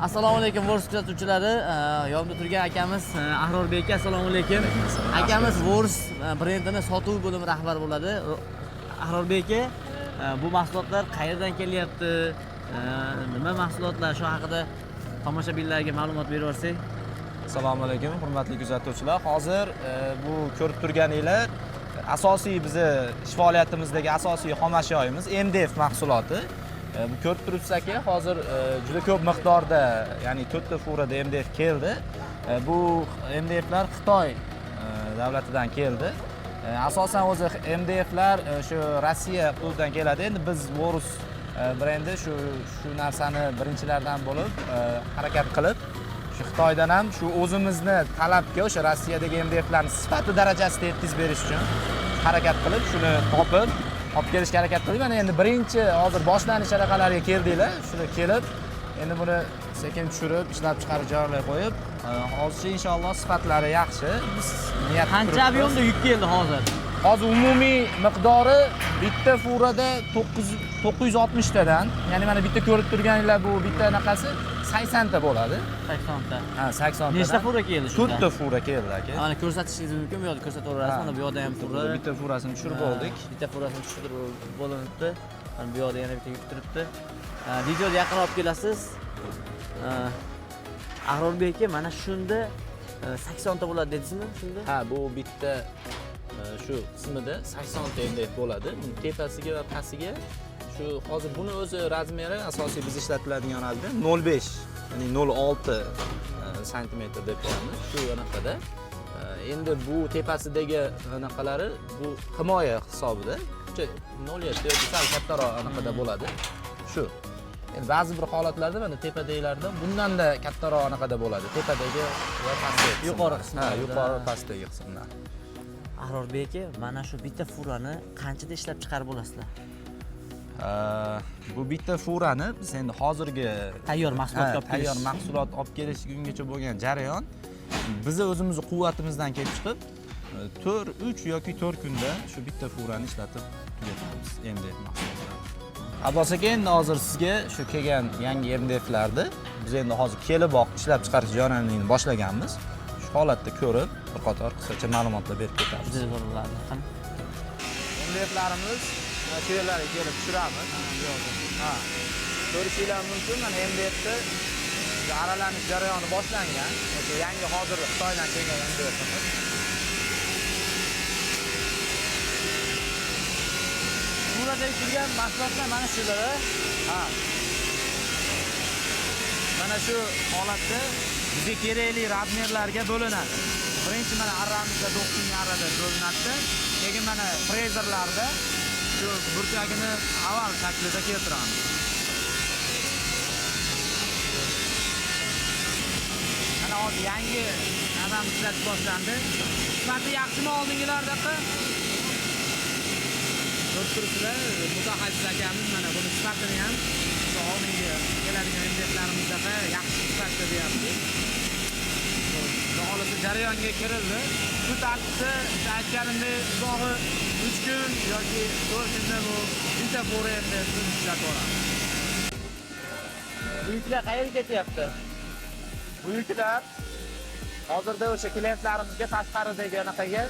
Assalomu alaykum Vorus kuzatuvchilari. Yonimda turgan akamiz Ahrorbek aka, assalomu alaykum. Akamiz Vorus brendini sotuv bo'limi rahbari bo'ladi. Ahrorbek aka, bu mahsulotlar qayerdan kelyapti? Nima mahsulotlar, shu haqida tomoshabinlarga ma'lumot berib yuborsak. Assalomu alaykum, hurmatli kuzatuvchilar. Hozir bu ko'rib turganinglar asosiy bizni ish faoliyatimizdagi asosiy xomashyoimiz MDF mahsuloti. Bu ko'rib turibsiz aka, hozir juda ko'p miqdorda, ya'ni 4 ta furada MDF keldi. Bu MDFlar Xitoy davlatidan keldi. Asosan o'zi MDFlar shu Rossiya hududidan keladi. Endi biz Vorus brendi shu narsani birinchilardan bo'lib harakat qilib, shu Xitoydan ham shu o'zimizni talabga, o'sha Rossiyadagi MDFlarni sifati darajasida yetkazib berish uchun harakat qilib, shuni topib olib kelishga harakat qildik. Mana endi birinchi hozir boshlanish araqalariga keldinglar. Shuni kelib, endi buni sekin tushirib, ishlab chiqarish jarayoniga qo'yib, hozircha inshaalloh sifatlari yaxshi. Biz niyat qilib Qancha turibmiz. объем da yuk keldi hozir? Hozir umumiy miqdori bitta furada 960 tadan, ya'ni mana bitta ko'rib turganinglar bu bitta anaqasi 80 ta bo'ladi. 80 ta. Ha, 80 tadan. Nechta fura keldi shunda? 4 ta fura keldi aka. Mana ko'rsatishingiz mumkin, bu yoqda ko'rsataverasiz. Ha. Mana bu yoqda ham fura. Bitta furasini tushirib oldik. Bitta furasini tushirib bo'linibdi. Mana bu yoqda yana bitta yuk turibdi. Videoda yaqin olib kelasiz. Ahrorbek aka, mana shunda 80 ta bo'ladi dedingizmi shunda? Ha, bu bitta shu qismida 80 ta MDF bo'ladi. Buni tepasiga va pastiga shu hozir buni o'zi размер i, asosiy biz ishlatiladigan размер 0.5, ya'ni 0.6 santimetr deb qo'yamiz shu anaqada. Endi bu tepasidagi anaqalari bu himoya hisobida 0.7 yoki sal kattaroq anaqada bo'ladi. Shu. Endi ba'zi bir holatlarda mana tepadagilarda bundan-da kattaroq anaqada bo'ladi. Tepadagi va pastdagi qismlar. Yuqori qismlarda. Ha, yuqori, pastdagi qismlar. Ahrorbek aka, mana shu bitta furani qanchada ishlab chiqarib bo'lasizlar? Bu bitta furani biz endi hozirgi Tayyor mahsulotga Ha, olib kelish. Tayyor mahsulot olib kelish kungacha bo'lgan jarayon bizni o'zimizni quvvatimizdan kelib chiqib 4, 3 yoki 4 kunda shu bitta furani ishlatib tugatamiz MDF mahsulotlarini. Abbos aka, endi hozir sizga shu kelgan yangi MDFlarni biz endi hozir keliboq ishlab chiqarish jarayonini boshlaganmiz. Shu holatda ko'rib, bir qator qisqacha ma'lumotlar berib ketamiz. Juda zo'r bo'ladi. Qani? MDFlarimiz mana shu yerlarga kelib tushiramiz. Ha. Ko'rishinglar mumkin, mana MDFni aralanish jarayoni boshlangan. O'sha yangi hozir Xitoydan kelgan MDFimiz. Furadagi turgan mahsulotlar mana shular. Ha. Mana shu holatda bizga kerakli размер larga bo'linadi. Birinchi mana arramizda 9 arrada bo'linadi. Keyin mana frezerlarda shu burchagini oval shaklida keltiramiz. Mana hozir yangi arram ishlatish boshlandi. Sifati yaxshimi oldingilardaqa? Ko'rib turibsizlar, mutaxassis akamiz mana buni sifatini ham shu oldingi keladigan MDFlarimizdaqa yaxshi sifatda deyapti. Xudo xohlasa jarayonga kirildi. Shu tartibda o'sha aytganimdek uzog'i 3 kun yoki 4 kunda bu bitta fura MDFni ishlatib olamiz. Bu yuklar qayerga ketyapti? Bu yuklar hozirda o'sha klientlarimizga tashqaridagi anaqaga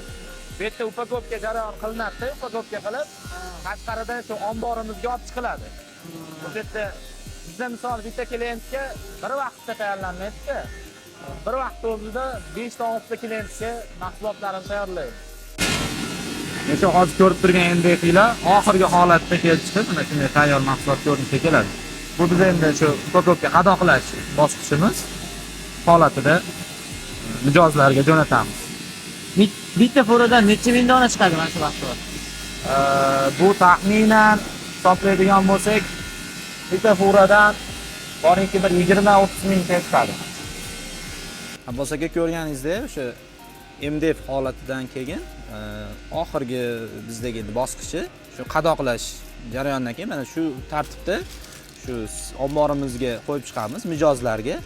bu yerda упаковка jarayon qilinadi, упаковка qilib tashqarida shu omborimizga olib chiqiladi. Bu yerda bizda misol bitta klientga bir vaqtda tayyorlanmaydi. Bir vaqtda o'zida 5 ta 6 ta klientga mahsulotlarni tayyorlaymiz. O'sha hozir ko'rib turgan MDFlar oxirgi holatda kelib chiqib, mana shunday tayyor mahsulot ko'rinishga keladi. Bu biz endi shu упаковка qadoqlash bosqichimiz holatida mijozlarga jo'natamiz. Bitta furadan necha ming dona chiqadi mana shu mahsulot? Bu taxminan hisoblaydigan bo'lsak, bitta furadan boringki bir 20-30 mingta chiqadi. Abbos aka, ko'rganingizdek, o'sha MDF holatidan keyin oxirgi bizdagi endi bosqichi shu qadoqlash jarayonidan keyin mana shu tartibda shu omborimizga qo'yib chiqamiz mijozlarga.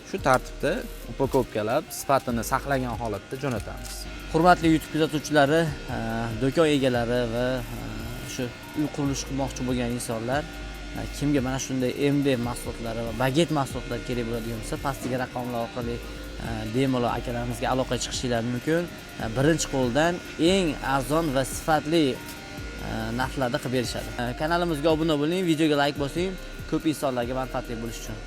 Shu tartibda упаковка lab, sifatini saqlagan holatda jo'natamiz. Hurmatli YouTube kuzatuvchilari, do'kon egalari va shu uy qurilish qilmoqchi bo'lgan insonlar Kimga mana shunday MD mahsulotlari va baget mahsulotlari kerak bo'ladigan bo'lsa, pastdagi raqamlar orqali bemalol akalarimizga aloqaga chiqishingiz mumkin. Birinchi qo'ldan eng arzon va sifatli narxlarda qilib berishadi. Kanalimizga obuna bo'ling, videoga layk bosing, ko'p insonlarga manfaatli bo'lishi uchun.